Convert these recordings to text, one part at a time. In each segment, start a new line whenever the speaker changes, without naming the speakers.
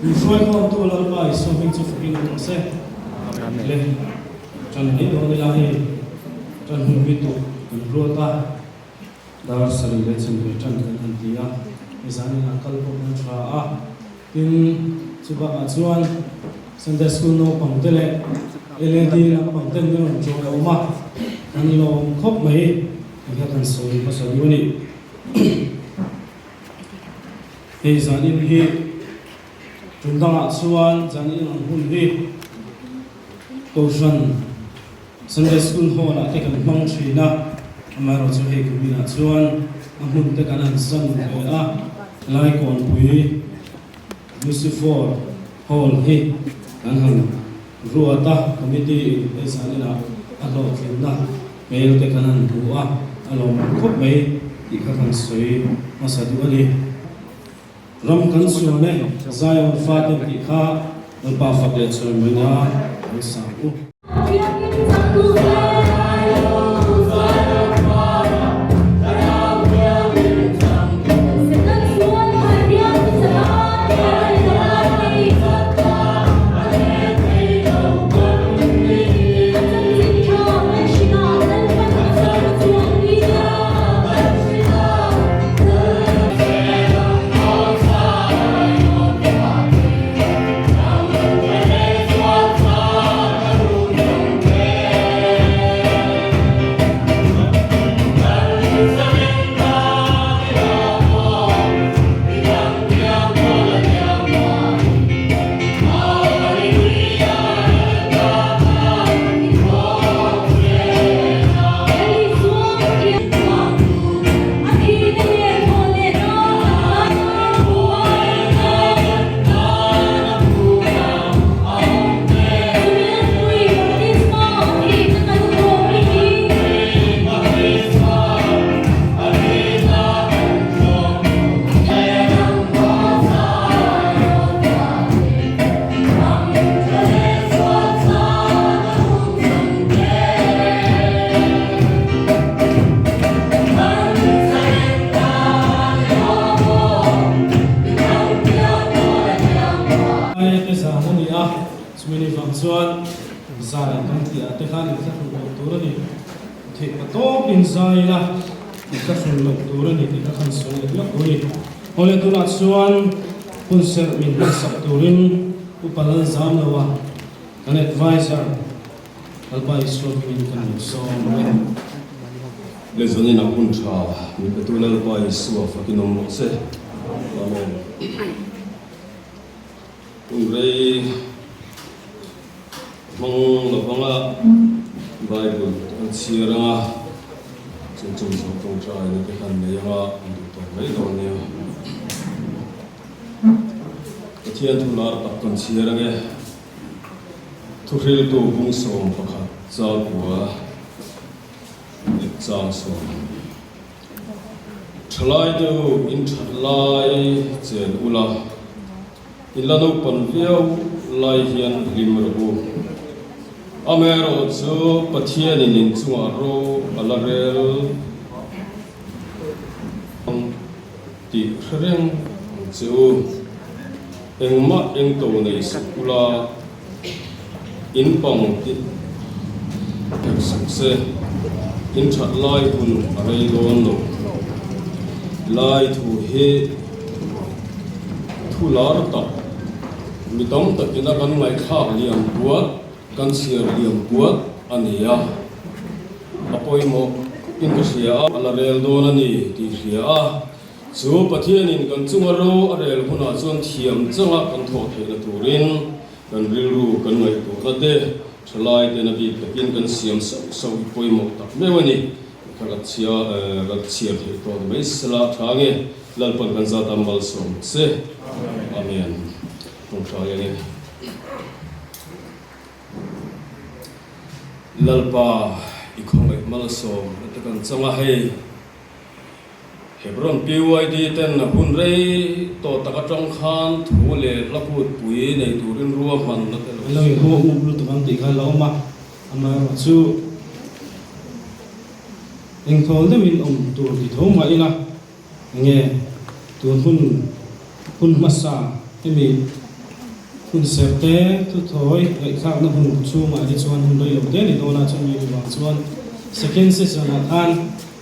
Min hruaikhawmtu Lalpa Isua hming chu fakin awm rawh se. Le ṭan mai dawn ila hei ṭan hun hi tuk kan ruat a, dar 7:15 ṭan kan han ti a, hei zanin ah kal pawh kan ṭha a, tin chubakah chuan Sunday School naupang te leh LAD lampang ten min rawn ṭawh awm a, kan lawm khawp mai tih kha kan sawi hmasa duh a ni. Hei zanin hi tum dangah chuan zanin ang hun hi Kohhran Sunday School Hall ah te kan hmang thin a, amaherawhchu hei kuminah chuan a hmun te kan han san ve a, Laikawnpui Lucifer Hall hi kan han ruat a, committee in hei zaninah a hlawhtlinna hmel te kan han hmu a, a lawmawm khawp mai tih kha kan sawi hmasa duh a ni. Ram kan suan e, Zion fate tih kha Lalpa fak leh chawi mai nan kan sang u. Aia te zan a ni a, chumi ni vang chuan zai kan tih ah te khan inthlahrun loh tur a ni. Theih pa tawpin zai ila inthlahrun loh tur a ni tih kha khan sawi leh lawk tur a ni. Hawle tunah chuan hun serh min hmansak turin Upa Lalzamloa kan adviser Lalpa Isua hmingin kan lo sawm e.
Lehzanin a hun tha min petu Lalpa Isua fakin awm rawh se. Amen. Hun rei hmang lovanga Bible kan chhiar anga chung chung zawh tawngtaina te kan nei anga an duh tawk mai dawn nia. Pathian thu lar tak kan chhiar ange. Thuhriltu bung 11 changkua leh chang sawm. Thalai deuh in that lai chen ula, in la naupan viau lai hian hlim rawh u. Amaherawh chu Pathianin in chungah ro a la rel ang tih hre reng ang che u. Engmah engto nei suh ula, in pang tih hek suh se, in that lai hun a rei dawn lo. Lai thu hi thu lar tak, mi tam takin a kan ngaihthlak liam puat, kan chhiar liam puat a ni a, a pawimawh in ka hria a, a la rel dawn a ni tih hria a. Chu Pathianin kan chunga ro a rel hunah chuan thiam changa kan thawh theihna turin kan rilru kan ngaihtuahna te thalai ten a bik takin kan siam sauh sauh hi pawimawh tak meuh a ni. Ka rat chhia rat chhiar theih tawh ni mai sela tha nge Lalpan kan zat a malsawm se. Amen. Tawngtai a ni. Lalpa i khawngaih malsawm na te kan chang a hei. Hebron PYD ten a hun rei tawh tak atang khan thu leh hla kut pui nei turin ruahmanna te lo
Lo in hua up lutuk ang tih kha a lo awm a, amaherawh chu engthawl deuhin awm tur ti tho mah ila enge tun hun hun hmasa hemi. Hun serte thuthawi ngaihthlakna hun chhungah hi chuan hun rei lo te ni dawn a, chumi vang chuan second session ah khan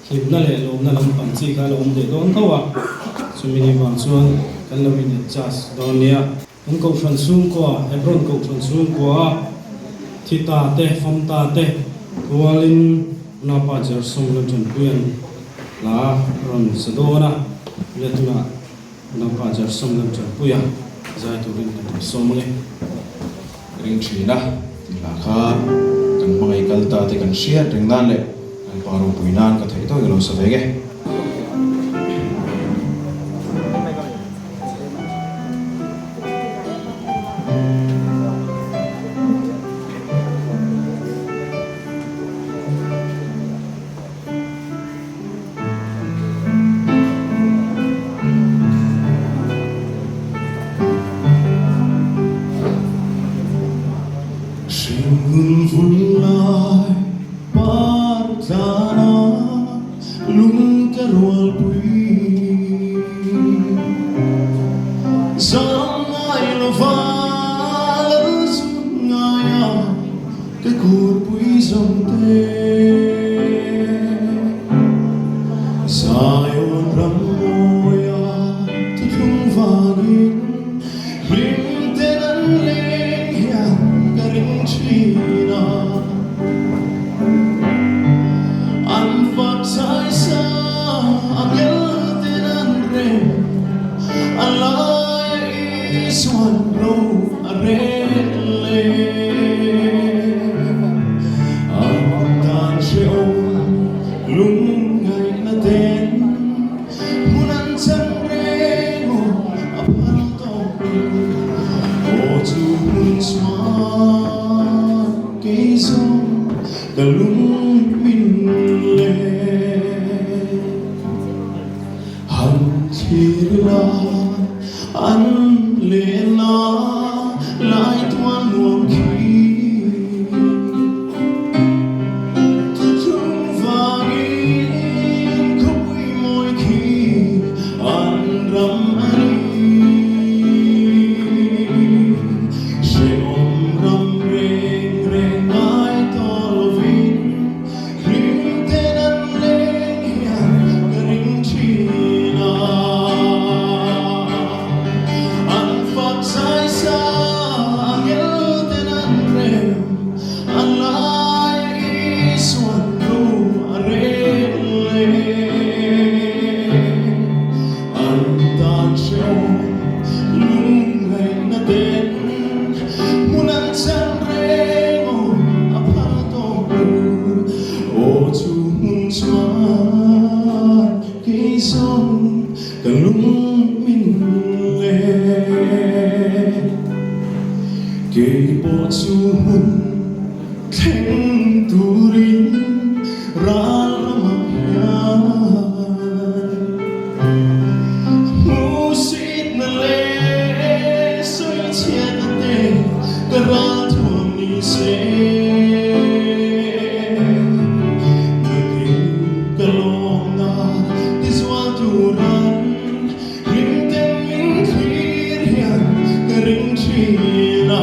hlimna leh lawmna lampang chi kha a lo awm leh dawn tho a, chumi ni vang chuan kan lo in adjust dawn nia. Kan Kohhran chhungkua, Hebron Kohhran chhungkua, thi ta te, fam ta te rualin Unaupa Jersom Lalṭanpuia'n hla a rawn sa dawn a, nia tunah Unaupa Jersom Lalṭanpuia zai turin kan rawn sawm ang e.
Ring ṭhin a, tih hla kha kan hmangaih kal ta te kan hriat reng nan leh kan pa ropui nan ka theih tawk i lo sa ve nge. Hringnun vun lai par tlan a lung ka rualpui. Zam ngai lova lal zun ngai a ka kurpui zawng te. Zion ram mawia thuthlung vangin hlim ten an leng hian ka ring thin a. An fak zai sa a ngel ten an rem, a laia Isuan ro a rel le. An tan hrehawm lungngaihna ten hmun an chan reng aw a phal tawk aw chu hmun chuan kei zawng ka lung min le. Han thlir ila an len a lai tual nuam khi. Thuthlung vangin khawpui mawi khi an ram a ni. Hrehawm ram reng reng ngai tawh lovin hlim ten an leng hian ka ring thin a. An fak zai sa angel ten an rem, an lai Isuan ro a rel le. An tan hrehawm lungngaihna den hmun an chan reng aw a phal tawk lo. Aw chu hmun chuan kei zawng ka lung min le. Kei pawh chu hmun thleng turin ral ramah hian hmuhsitna leh sawichhiatna te ka ral thuam ni se. Nakin ka lawmna tizual turan hlim ten min thlir hian ka ring thin a.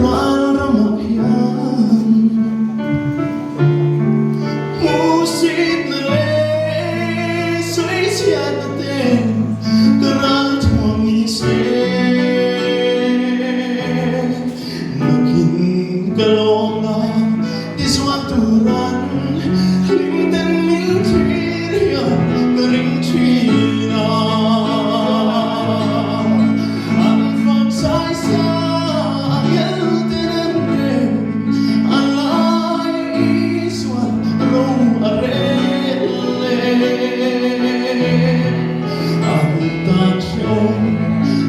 Ral ramah hian hmuhsitna leh sawichhiatna te ka ral thuam ni se. Nakin ka lawmna tizual turan hlimten min thlir hian ka ring thin a. An fak zai sa a ngelte an rem, a lai Isuan ro a rel e. An tan hreawm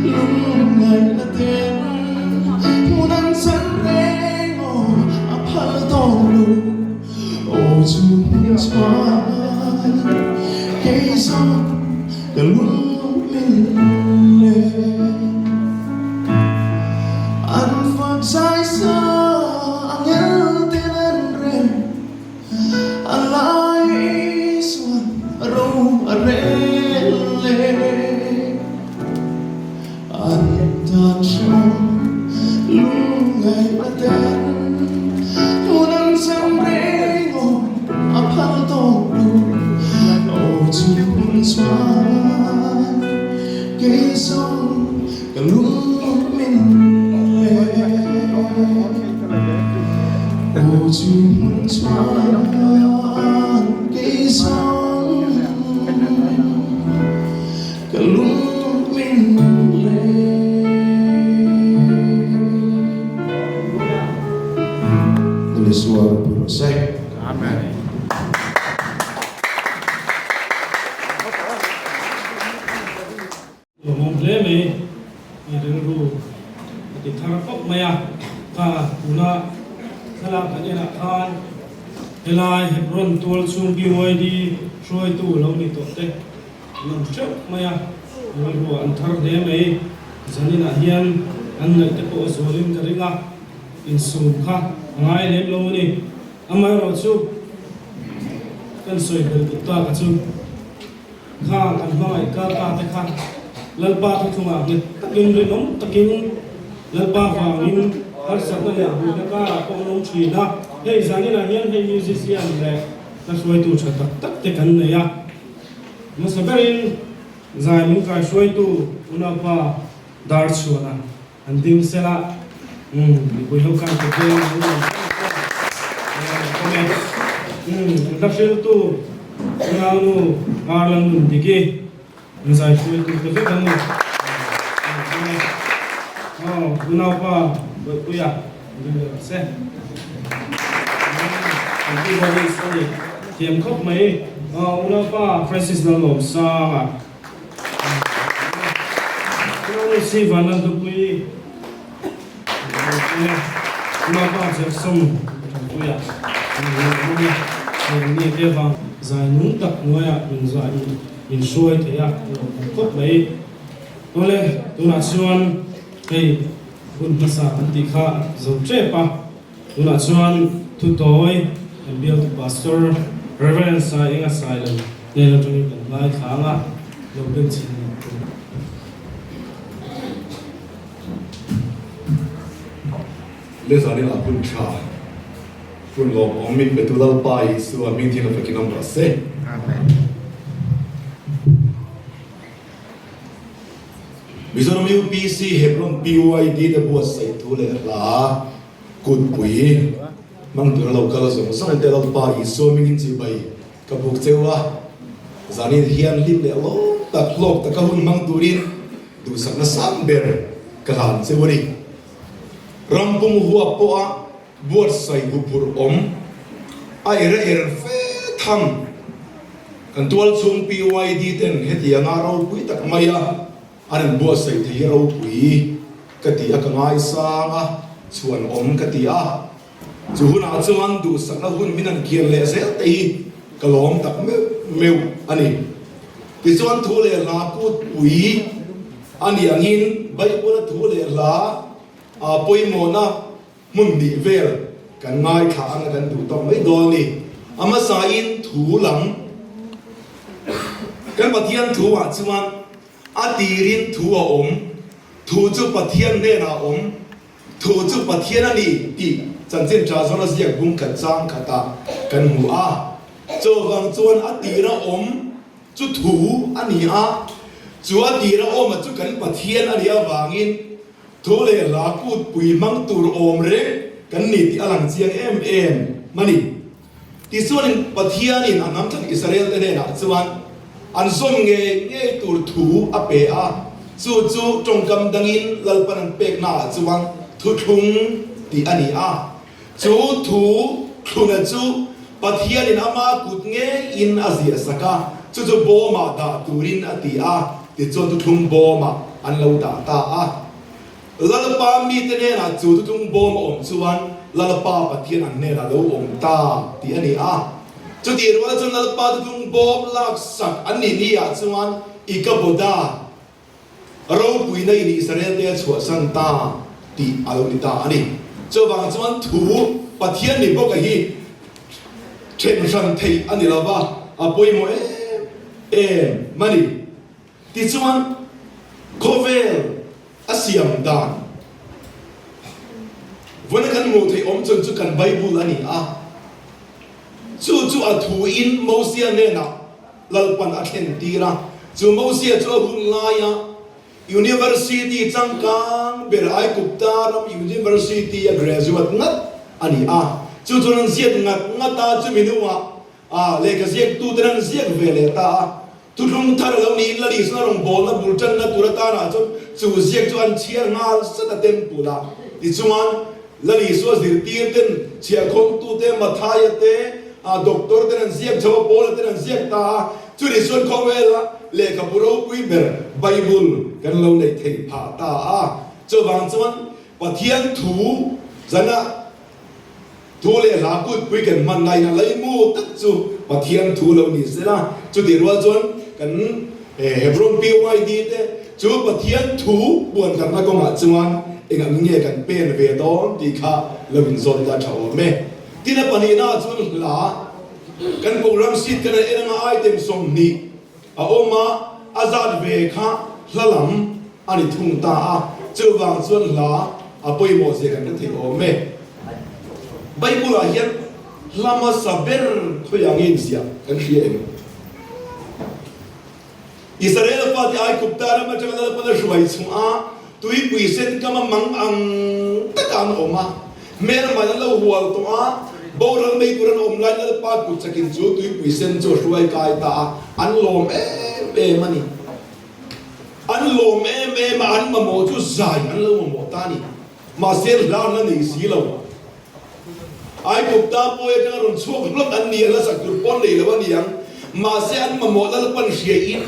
lungngaihna ten hmun an chan reng aw a phal dawn lo. Aw chu hmun chuan kei zawng ka lung min le. An fak zai sa a ngel ten an rem, a lai Isuan ro a rel le. An tan hreawm lungngaih a ten, hmun an chan reng aw a phal tawk lo. Aw chu hmun chuan kei zawng ka lung min le. Aw chu hmun chuan kei zawng Ka lung min le. Isua ropui rawh se.
Amen.
Lawmawm hle mai i rilru a ti thar khawp mai a, kha tuna thlalak kan enah khan helai Hebron tual chhung BYD hruaitu lo ni tawh te An awm teuh mai a, rilru an thar hle mai. Zaninah hian an ngaih te pawh a zualin ka ring a, insum kha a ngai lem lo a ni. Amaherawhchu, kan sawi bel duh tak a chu, kha kan hmangaih kal ta te kha Lalpa thuthlungah nghet takin rinawm takin Lalpa vangin harsatna leh buaina karah pawh an awm thin a. Hei zaninah hian hei musician leh hla hruaitu tha tak tak te kan nei a. Hmasa berin zai min kaihruaitu unaupa Darchhuana an ding sel a, umm mipui ho khan ka veng an rawn pan e, umm hla hriltu unaunu Arlan Nundiki an zai hruaitu te vek an ni e, aw unaupa Bawihpuia an ding leh rawh se, umm keyboardist a ni thiam khawp mai. Unaupa Francis Lalawmsanga, Unau Si Vanlaldupuii, Unaupa Jerson Thanpuia, Heng mi te vang zai nung tak hnuaiah min zai min hruai thei a, lawmawm khawp mai. Awle, tunah chuan hei hun hmasa kan tih kha zo tep a. Tunah chuan thutawi kan bialtu Pastor Rev. Sai Enga Sailo hnen atangin kan ngaithla ang a, lo ben chhin leh tur.
Lezan ila hun tha, hun lawmawm min petu Lalpa Isua hming thin a fakin awm rawh se.
Amen.
Mizoram UPC Hebron PYD te buatsaih thu leh hla Kutpui hmang tura lo kal zawng zawng te Lalpa Isua mingin chibai ka buk cheu a, zanin hian hlim leh lawm tak hlawk taka hun hmang turin duhsakna sang ber ka hlan cheu a ni. Rampum huap pawha buatsaih huphurh awm a er a er fe tham kan tualchhung PYD ten hetianga ropui tak maia An in buatsaih thei hi ropui ka ti a, ka ngaisang a, chhuan awm ka ti a. Chu hunah chuan duhsakna hun min an kian leh zel te hi ka lawm tak meuh meuh a ni. Tichuan thu leh hla kutpui a nih angin Bible-a thu leh hla pawimawhna Hmun hnih vel kan ngaithla ang a kan duh tawk mai dawn a ni. A hmasain thu lam kan Pathian thu ah chuan a tirin thu a awm, thu chu Pathian hnenah a awm. Thu chu Pathian a ni tih chanchin tha zawn a ziak bung khat chang khatah kan hmu a. Chuvang chuan a tira awm chu thu a ni a, chu a tira awma chu kan Pathian a nih avangin thu leh hla kutpui hmang tur awm reng kan ni tih a lang chiang em em a ni. Tichuanin Pathianin a hnam thlan Israel-te hnenah chuan an zawm ngei ngei tur thu a pe a, chu chu tawngkam dangin Lalpan an peknaah chuan thuthlung tih a ni a. Chu thu thluna chu Pathianin ama kut ngeiin a ziah sak a, chu chu bawmah dah turin a ti a, tichuan thuthlung bawmah an lo dah ta a. Lalpa mite hnenah chu thuthlung bawm a awm chuan Lalpa Pathian an hnenah lo awm ta tih a ni a. Chutih rual chuan Lalpa thuthlung bawm laksak an nih ni ah chuan Ikaboda ropuina in Israel te a chhuahsan ta tih a lo ni ta a ni. Chuvang chuan thu Pathian ni bawka hi then hran theih a ni lova, a pawimawh em em a ni. Tichuan, khawvel a siam dan vawiina kan hmuh theih awm chun chu kan Bible a ni a. Chu chu a thuin Mosia hnenah Lalpan a thlen tir a. Chu Mosia chu a hun laia University changkang ber Aigupta ram University a graduate ngat a ni a. Chu chuan an ziak ngat ngat a, chumi hnuah lehkha ziaktuten an ziak ve leh ta a. Thuthlung thar a lo niin Lali chuan a rawngbawlna bul tanna tur atanah chuan chu ziak chu an chhiar nghal sat a temple a. Tichuan, Lali chu a zirtir ten, chhiahkhawmtute, Mathaia te, doctor ten an ziak chho a, Paula ten an ziak ta a. Chutih chuan khawvela lehkhabu ropui ber Bible kan lo neih theih phah ta a. Chuvang chuan Pathian thu zana Thu leh hla kutpui kan hman laiin a laimu tak chu Pathian thu lo ni sela, chutih rual chuan kan Hebron PYD te chu Pathian thu puantharna kawngah chuan eng ang nge kan pen ve dawn tih kha lo inzawt ila tha awm e. Tin a pahnihna ah chuan hla kan program sheet kan en anga item 20 A awm a, a zat ve kha hla lam a ni thung ta a, chuvang chuan hla a pawimawh zia kan hre thei awm e. Bible ah hian hla hmasa ber khawiah nge inziah kan hria em? Israel fate Aigupta ram atanga Lalpan a hruai chungah Tuipui sen kam a mang ang taka an awm a, hmelman an lo hual tawh a, boral mai tur an awm laiin Lalpa kut chakin chu tuipui sen chu a hruai kai ta a, an lawm em em a ni. An lawm em em a, an mamawh chu zai an lo mamawh ta a ni. Mahse hla an la nei si lo. Aigupta pawi atanga rawn chhuak hlawt an ni a, la sak tur pawn nei lo a ni ang. Mahse an mamawh Lalpan hriaiin,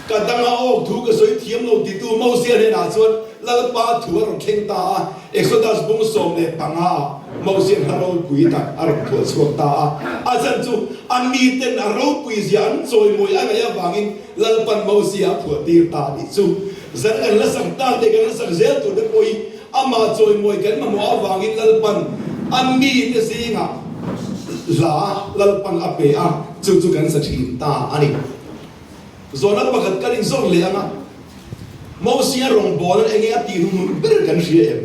Ka danga awk thu ka sawi thiam lo titu Mosia hnenah chuan Lalpa thu a rawn thleng ta a. Exodus bung 15 ah Mosia'n hla ropui tak a rawn phuah chhuak ta a. A chhan chu a miten a ropui zia an chawimawi a ngaih avangin Lalpan Mosia a phuah tir ta a nih chu. Zan kan la sak ta te kan la sak zel tur te pawh hi Amah chawimawi kan mamawh avangin Lalpan a mite zingah hla Lalpan a pe a, chu chu kan sa thin ta a ni. Zawhna pakhat kan inzawrh leh ang a, Mosia rawngbawlna enge a tih hnuhnun ber kan hria em?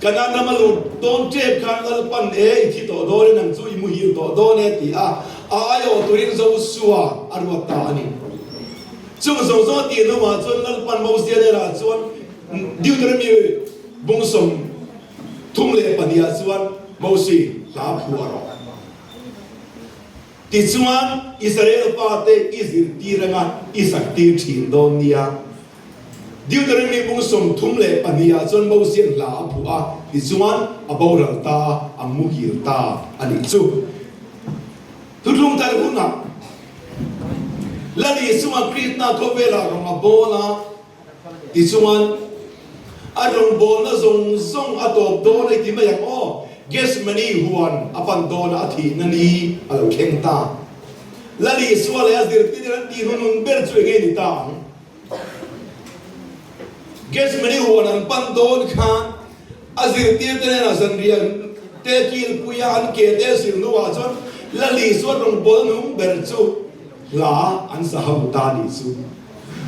Kanaan rama lut dawn tep khan Lalpan e i thi tawh dawn e, nang chu i muhil tawh dawn e ti a, a aiawh turin Josua a ruat ta a ni. Chung zawng zawng a tih hnuah chuan Lalpan Mosia hnenah chuan Deuteronomy bung 32 ah chuan Mosi hla phuah rawh. Tichuan Israel fate i zirtir anga i saktir thin dawn nia. Deuteronomy bung 32 ah chuan Mosia'n hla a phuah a, tichuan a boral ta a, a muhil ta a nih chu. Thuthlung thar hunah Lal Isua Krista khawvelah rawng a bawl a, tichuan a rawngbawlna zawng zawng a tawp dawn a i ti mai ang aw, Gethsemane huan a pan dawn a, a thihna ni a lo thleng ta. Lal Isua leh a zirtirten an tih hnunun ber chu enge ni ta ang? Gethsemane huan an pan dawn khan a zirtirte hnenah zanriah te kilpuia an ke te sil hnuah chuan Lal Isua rawngbawlna nung ber chu hla an sa ho ta nih chu.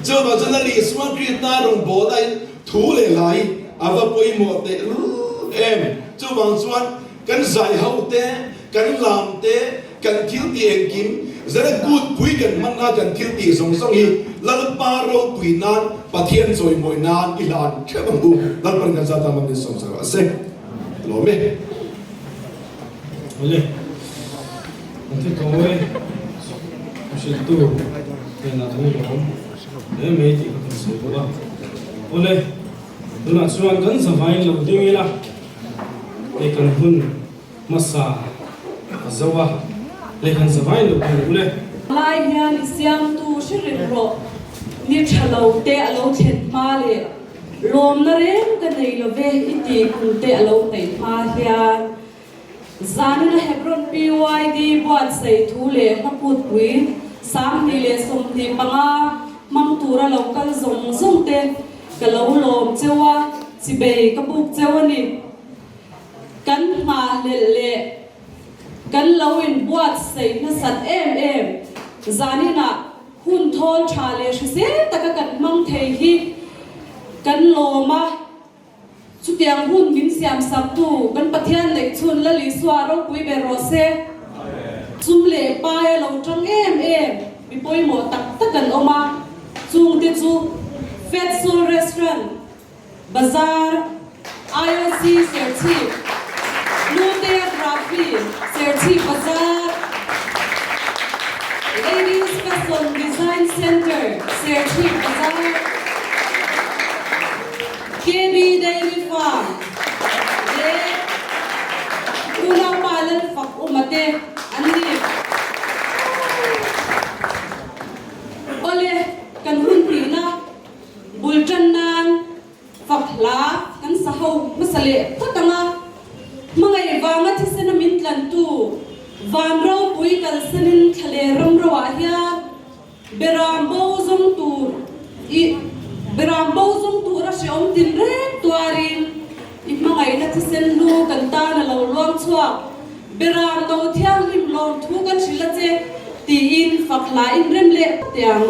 Chuvang chuan Lal Isua Krista rawngbawlnain. Thu leh hla hi a va pawimawh tehlul em! Chuvang chuan kan zai ho te, kan lam te, kan thil tih engkim, zara kut pui kan hmanna kan thil tih zawng zawng hi Lalpa ropui nan, Pathian chawimawi nan i hlan theuh ang u. Lalpan kan zat ang min sawm sak rawh se. Lawm e.
Awle, kan thu tawi hrilhtu hnenah kan lawm hle mai tih kha kan sawi bawk a. Awle, tunah chuan kan zavaiin lo ding ila, hei kan hun hmasa a zo a, hei kan zavaiin lo ding ule.
Lai hian i siamtu hre reng rawh, ni tha lo te a lo thlen hma leh Lawmna reng ka nei lo ve i tih kum te a lo hnaih hma hian Zanina Hebron PYD buatsaih thu leh hlaputpui 2025 hmang tura lo kal zawng zawng te ka lo lawm cheu a, chibei ka buk cheu a ni. Kan nghahhlelh leh kan lo inbuatsaih nasat em em Zaninah Hun thawl tha leh hrisel taka kan hmang thei hi kan lawm a, chutiang hun min siam saktu kan Pathian neih chhun Lal Isua ropui ber rawh se. Sum leh pai a lo tang em em mi pawimawh tak tak an awm a, chungte chu Fat Soul Restaurant, Bazar, IOC Serchhip, Nute Graphy, Serchhip Bazar, Ladies Fashion Design Centre, Serchhip Bazar, KB Dairy Farm leh Unaupa Lalfak Uma te an ni. Awle, kan hun tihna. Bul tan nan fak hla kan sa ho hmasa leh phawt ang a, hmangaih vanga thisena min tlantu van ropui kalsanin thla leh ram roah hian beram bo zawng tur i beram bo zawng tura hreawm tin reng tuarin i hmangaihna thisen hlu kan tan a lo luang chhuak. Beram no thianghlim lawmthu kan hrilh a che, tiin fak hla in rem leh teh ang.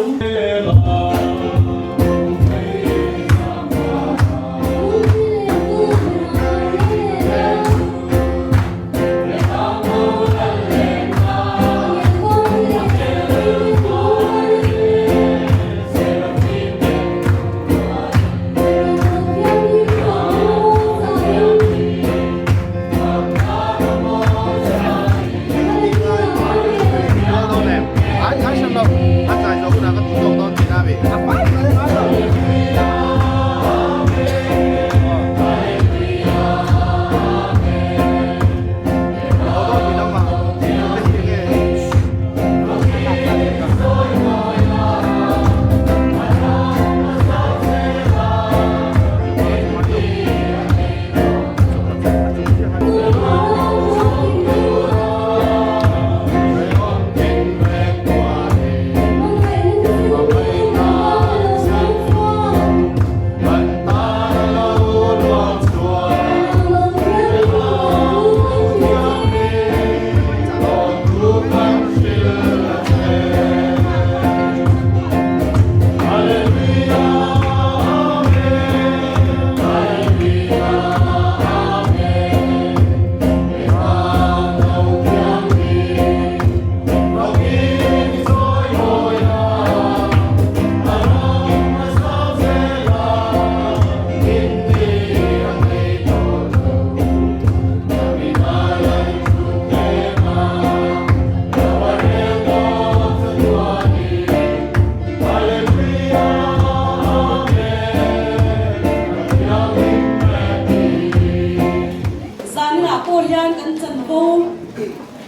Zaninah pawh hian kan chanvo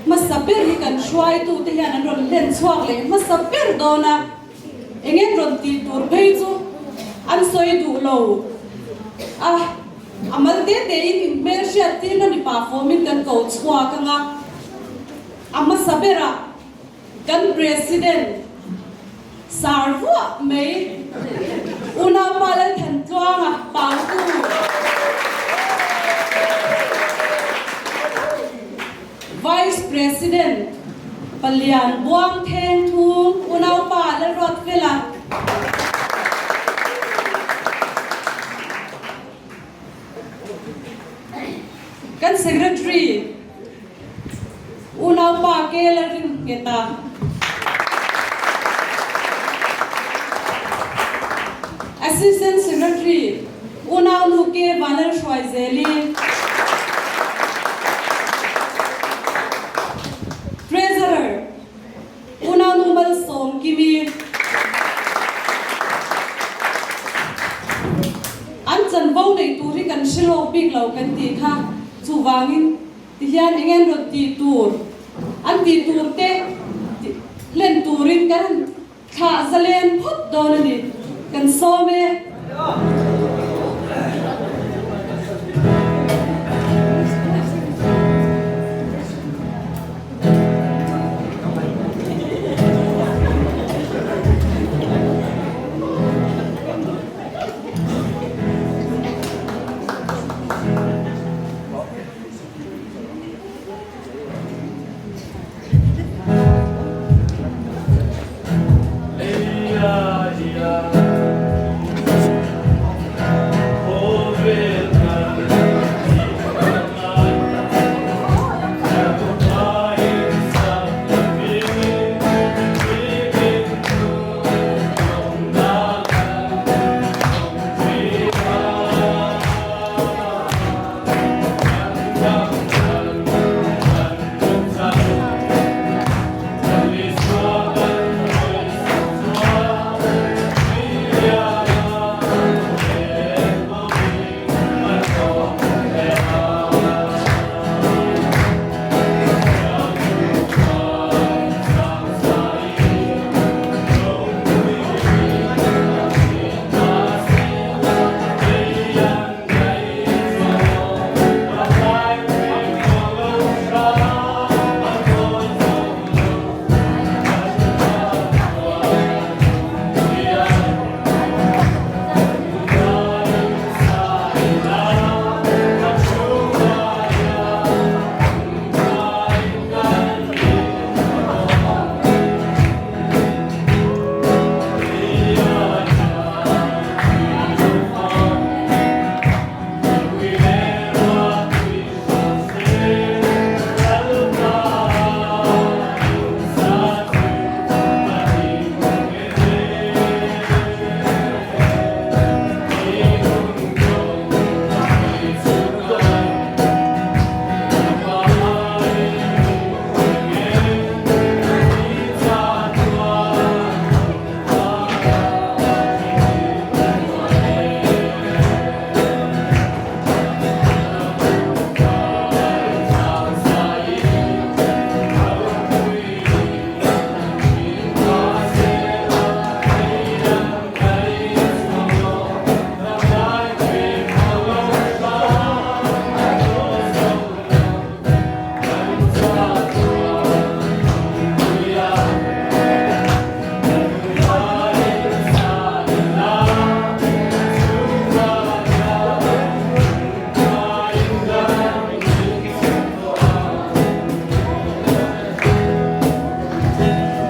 hmasa ber hi kan hruaitute hian an rawn hlen chhuak leh hmasa ber dawn a, eng en rawn tih tur phei chu an sawi duh lo a, a mal te tein inhmelhriat tirna mipa fawmin kan ko chhuak ang a, a hmasa berah Kan President sar vuah mai Unaupa Lalthantluanga Pautu. Vice President Palian Buang Theng Thung Unaupa Lalruatfela. Kan Secretary Unaupa K Lalringheta. Assistant Secretary Unaunu K Vanlalhruaizeli. Treasurer Unaunu Malsawmkimi. An chanvo neih tur hi kan hre lawk bik lo kan tih kha chuvangin tihian eng en rawn tih tur an tih tur te hlen turin kan thlah zalen phawt dawn a ni kan sawm e.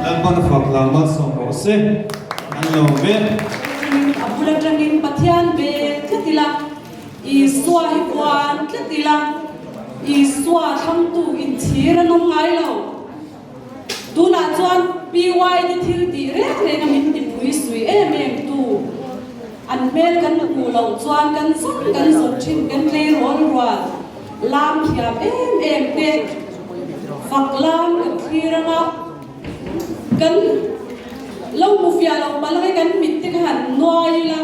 Lalpan a fak la malsawm rawh se an lo ve.
A bul atangin Pathian ve tlat ila, Isua hi puan tlat ila, Isua thlangtu inchhir an awm ngai lo. Tunah chuan PYD thil tih reng reng a min tipui sui em em tu an hmel kan hmuh loh chuan kan zawn kan zawn thin kan tleirawl rual lam thiam em em te fak lam kan thlir anga kan lo hmu fiah loh palh ange kan mit te kha han nuai ila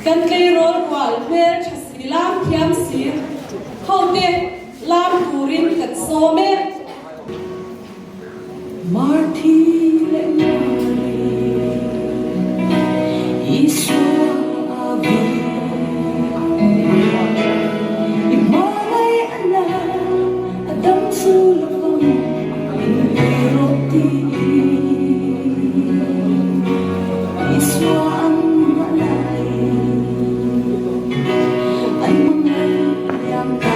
kan tleirawl rual hmel tha si lam thiam si ho te Lam turin kan sawm e.
Marthi leh Mari, Isua a vi. I hmangaih a na, a dam chu lovang min ti rawh tiin. Isua an hmah laiin an hmangaih liam ta.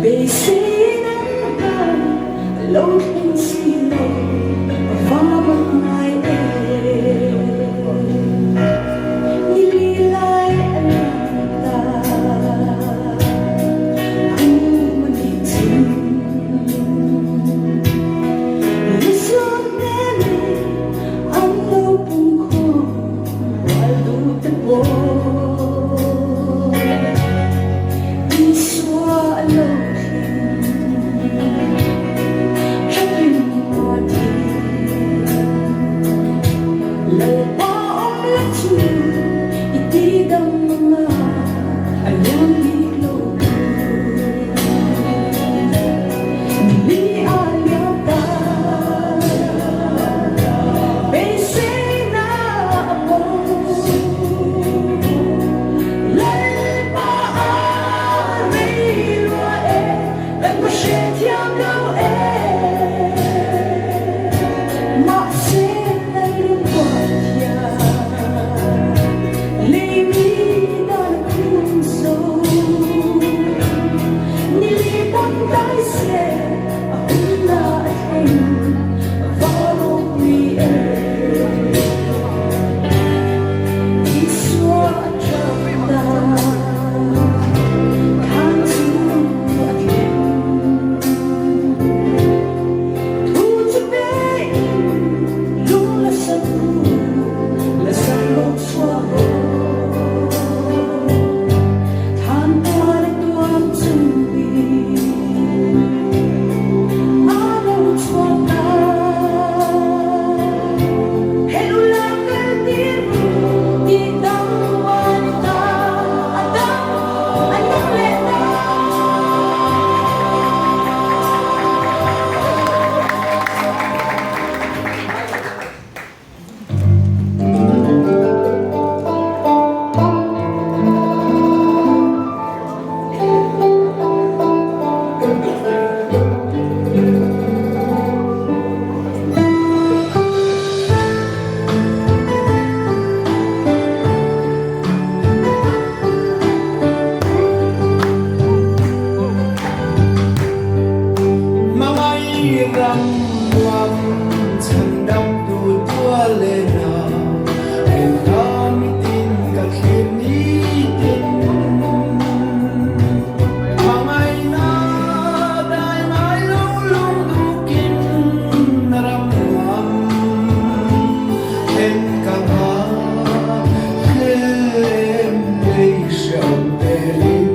Beisein an hman lo thleng si lo va mak ngai em. Ni li lai. Isua a lo thleng, ṭhapin a thi. Lalpa awm la chu i tidam ang a, a liam bik lo tur. Ni a liam ta, beiseina a bo. Lalpa a rei lua e, kan hmu hrethiam lo e. Mahse Lalruat hian lei mi dan a khum zo. Ni li pawn dai se a hun la a thleng va ropui e. Isua a ṭap ta, thlan chu a thleng. Thu chu pein lung la sak u, la sak lo chhuak rawh. Thlan tuar a tuam chungin a lo chhuak ta. Hel u la kal tir ru tih dang a ni ta, a dang a nung leh ta.
Hmangaih ram nuam chhan dam tu tual leh na rinna mitin ka thlir nitin. Hmangaihna dai ngai lo lung dukin ram nuam then ka nghah hlem lei hreawm telin.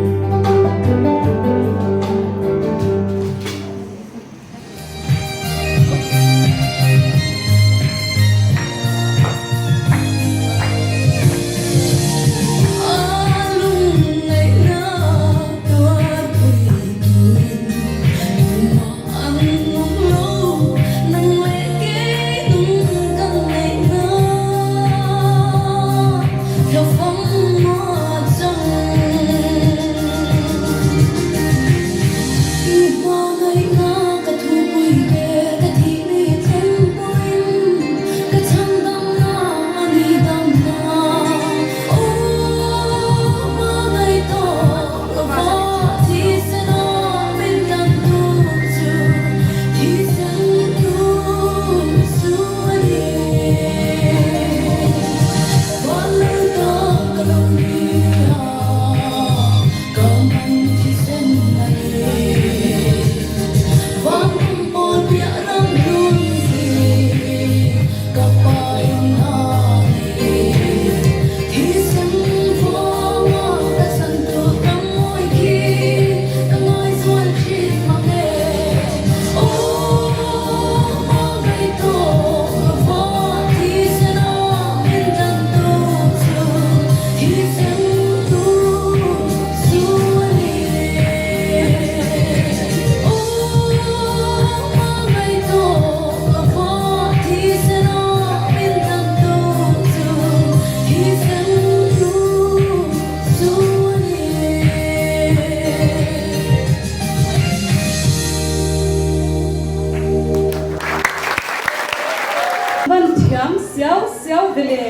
Van thiam siau siau ve le,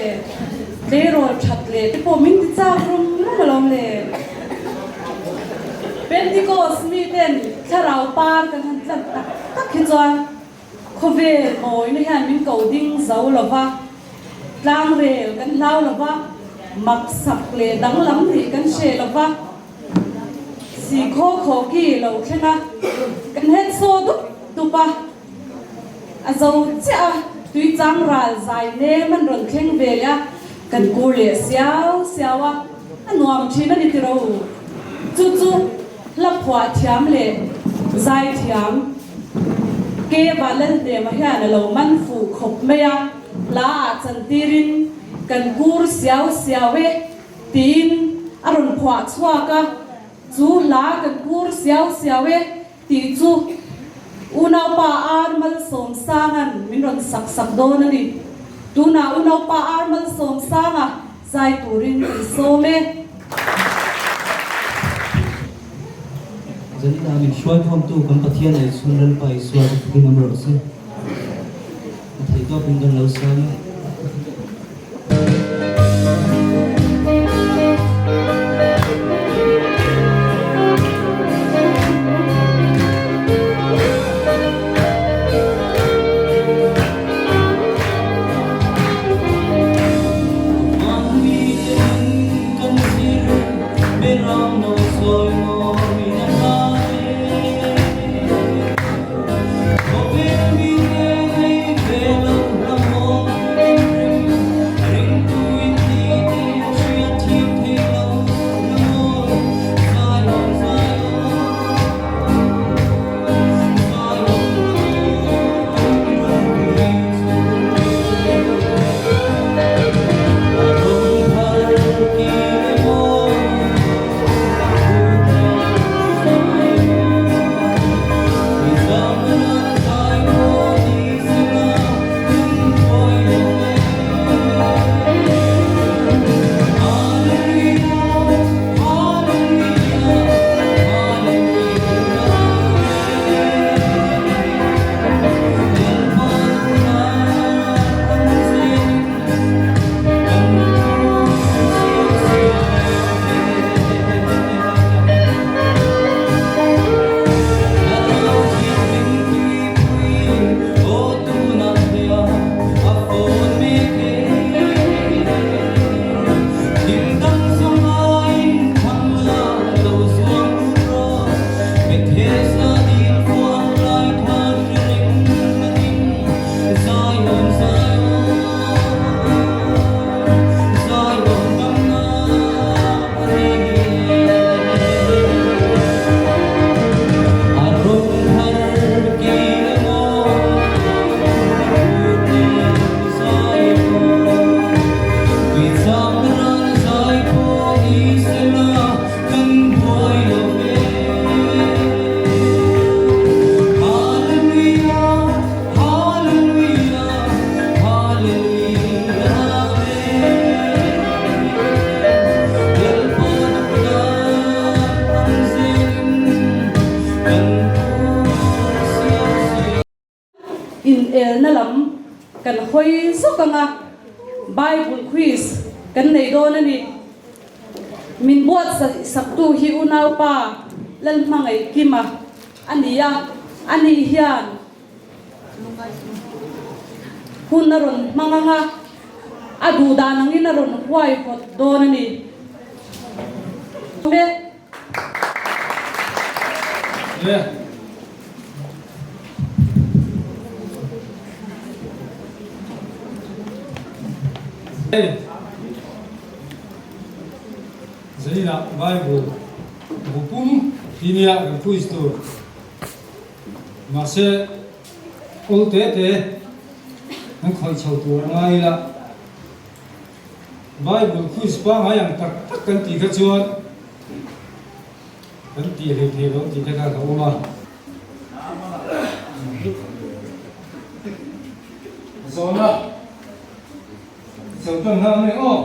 tleirawl that leh te pawh min ti chak rum rum alawm le. Pentecost mi ten thlarau par kan han tlan tak tak hi chuan khawvel mawina hian min ko ding zo lo va, tlangrel kan hlau lo va, maksak leh danglam nih kan hre lo va. Sikhaw khaw ki lo thleng a, kan het saw dup dup a, a zo chiah a, tui chang ral zai nem an rawn thleng ve leh a. Kan kur leh siau siau a, a nuam thin a ni tiro. Chu chu hla phuah thiam leh zai thiam Ke Vanlalhnema hian a lo man fuh khawp mai a, hla ah chantirin kan kur siau siau e tiin a rawn phuah chhuak a, chu hla kan kur siau siau e Tih chu Unaupa Ar Malsawmsanga'n min rawn sak sak dawn a ni. Tunah Unaupa Ar Malsawmsanga zai turin kan sawm e.
Zanina min hruaikhawmtu kan Pathian leh chhun Lalpa Isua chu thukin awm rawh se. A theih tawpin kan lo sawm e.
Inelna lam kan hawi zawk ang a, Bible quiz kan nei dawn a ni. Min buatsaihsaktu hi unaupa Lalhmangaihkima a ni a, ani hian Hun a rawn hmang ang a, a duh dan angin a rawn huaihawt dawn a ni.
Zainah Bible bu pum hi nia kan quiz tur. Mahse, awl te te an khawih chho tur a ngai ila, Bible quiz pangngai ang tak tak kan tih kha chuan kan tih hlei thei lo tih te kha ka awm a. Zawhna chho tan nghal mai aw.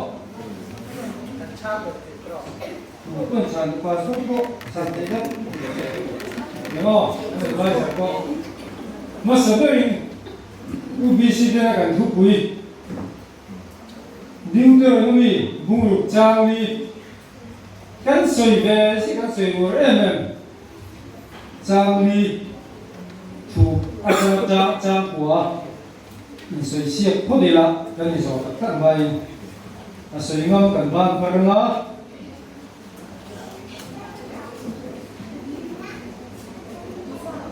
Hmasa berin UBC tena kan thupui Deuteronomy bungruk chang hi kan sawi ve si kan sawi uar em em chang li thu atanga chang chang kua insawi siak phawt ila kan inzawh tak tak mai a sawi ngam kan ban phar anga.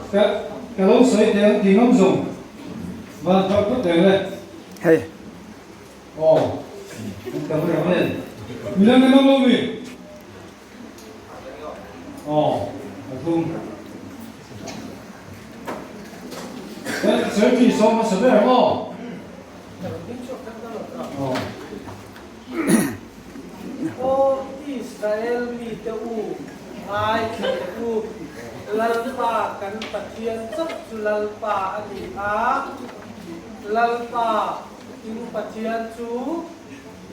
Ka ka lo sawi teh ang ti ngam zawng van thar phawt reng le.
Hei.
Aw. Kan tam em em. Midang kan awm lo mi? Aw, pathum. Kan Serti sawm hmasa ber ang aw. Aw.
Aw Israel mite u, ngaithla teh u, Lalpa kan Pathian chauh chu Lalpa a ni a, Lalpa in Pathian chu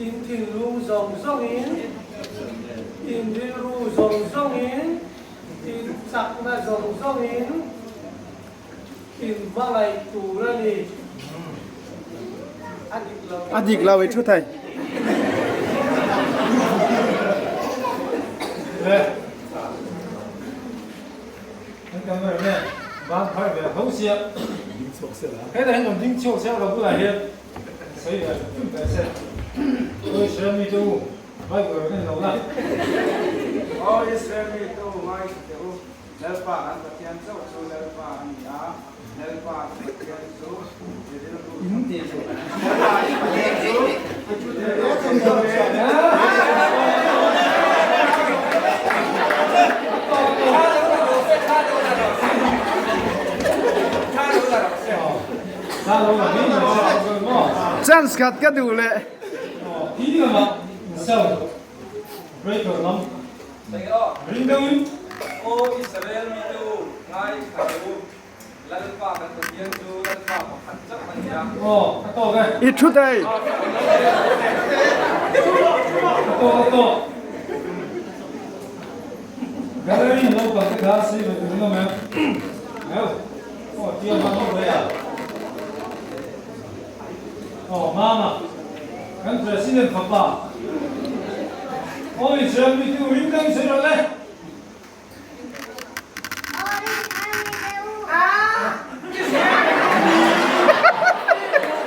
in thinlung zawng zawngin, in rilru zawng zawngin, in chakna zawng zawngin, In hmangaih tur a ni. A dik lo.
A dik lo i thu thei.
Le. An camera man ban phar ve tho sia.
Ding chhuak se la.
Hetah hian rawn ding chhuak se a lo bulah hian sawi ve hrim ve se. Awi Israel mi te u, Bible rawn en lo la.
Awi Israel mi te u, ngaithla teh u. Lalpa kan Pathian chauh chu Lalpa a ni a, Lalpa i Pathian chu i rilru Lalpa i Pathian chu i rilru
Chance khat ka duh leh.
Ring deuhin.
Aw Israel mite u, ngaithla teh u, Lalpa kan Pathian chu Lalpa pakhat chauh a ni a.
Aw, a tawk e.
I thu thei.
A tawk, a tawk. Gallery lo kal te kha sei ve tur in awm em? Meu, aw tia hman ho ve a. Aw, Mama, kan President fapa. Aw Israel mite u ring dang sawi rawh le.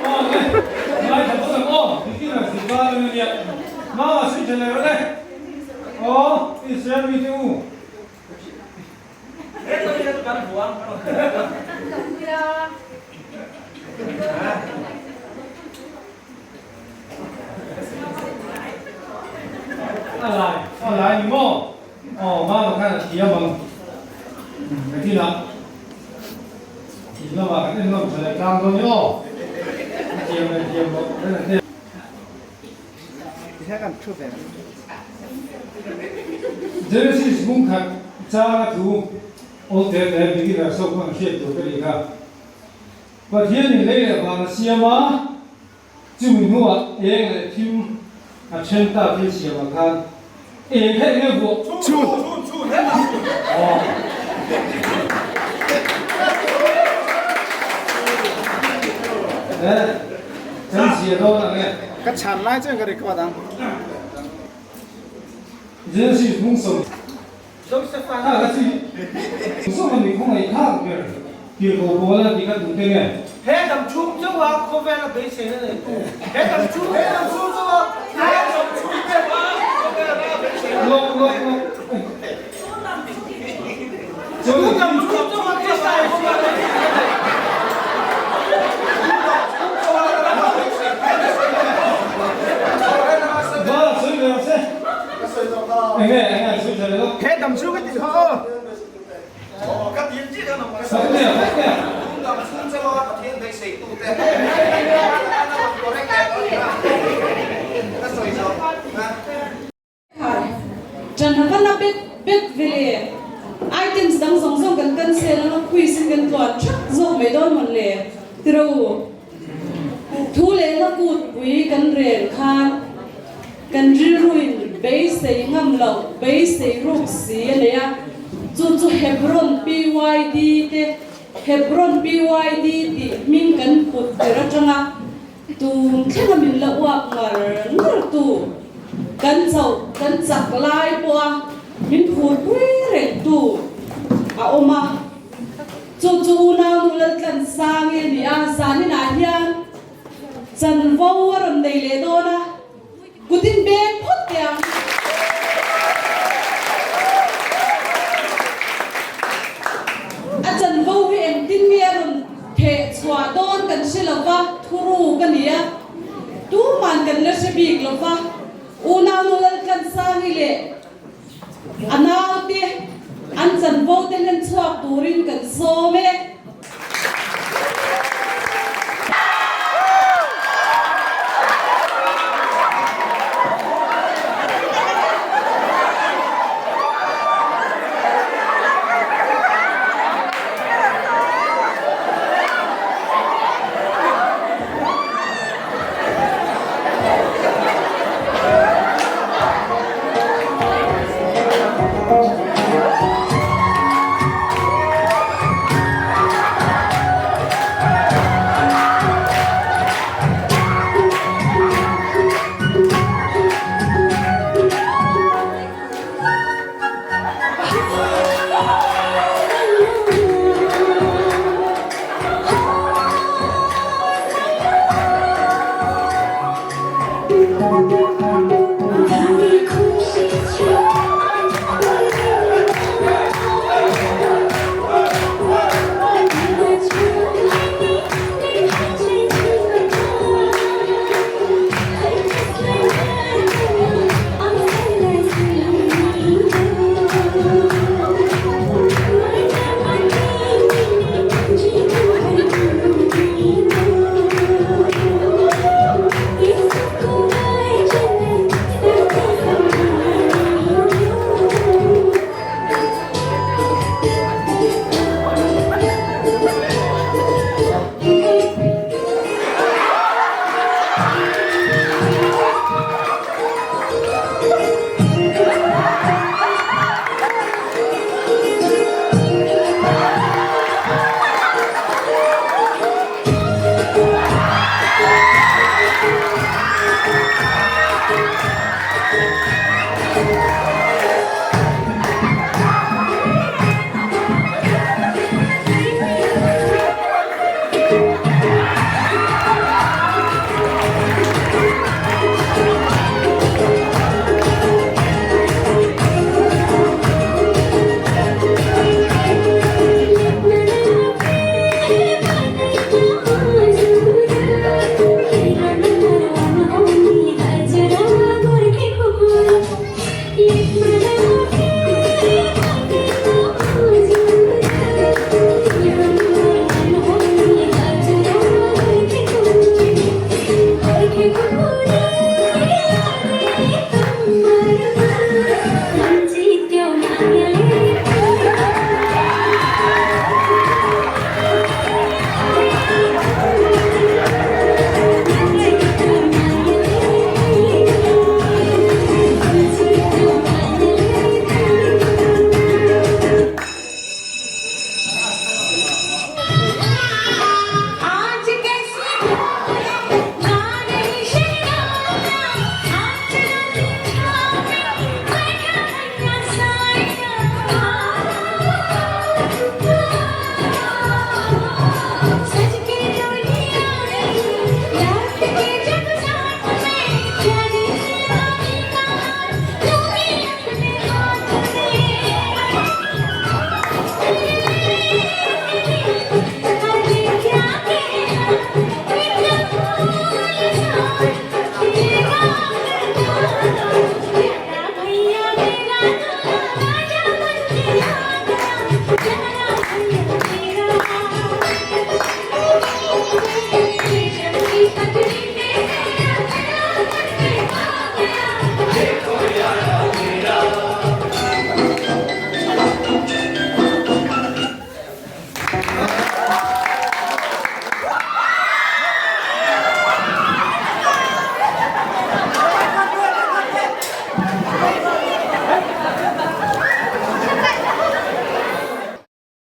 Aw le, ngaithla phawt ang aw, beginner zirlai ang ania. Mama sawi tha leh rawh le. Aw Israel mite u. A lai, a lai ni maw? Aw, mama khan a thiam ang. Nakinah in lamah kan en nawm tha leh tlang dawn ni aw. A thiam leh thiam loh kan a hne. Genesis hmung khat changa thu awl te te beginner so khan hriat tur ka nih kha. Pathianin lei leh van a siam a, chumi hnuah eng leh thim a then ta thil siamah khan eng kha eng nge vuah?
Chhun!
Aw. E, kan zia dawn ang e.
Ka chhan lai chuan ka record ang.
Genesis hmung sawm. A ka chi zawk a ni khawngaih thlak ber tirhkoh pawl a tih kha duh te nge?
He dam chhung chauh a khawvel a beiseina neitu He dam chhung He dam chhung chauh a He dam chhung chauh a khawvel a beiseina
Lawk lawk lawk
Tu dam chhung chauh a Krista Isua a beiseina neitu Tu dam chhung chauh a
Va sawi ve rawh se. Enge enge an sawi tha leh lo.
He dam chu ka tih kha aw.
Saknia saknia.
Ṭan a va la bet bet ve le. Items dang zawng zawng kan cancel anga quiz in kan tluan ṭhak zawk mai dawn mawn le tiro. Thu leh hla kut pui kan rel khan kan rilruin beisei ngam loh, beisei ruk si a nei a, chu chu Hebron PYD te, Hebron PYD tih hming kan put ber atanga tun thlenga min la uap ngar ngar tu, kan chauh kan chak lai pawha min phurpui reng tu a awm a. Chu chu unau nu Laltlansang i a ni a, zaninah hian chanvo a rawn nei leh dawn a, kutin beng phawt teh ang.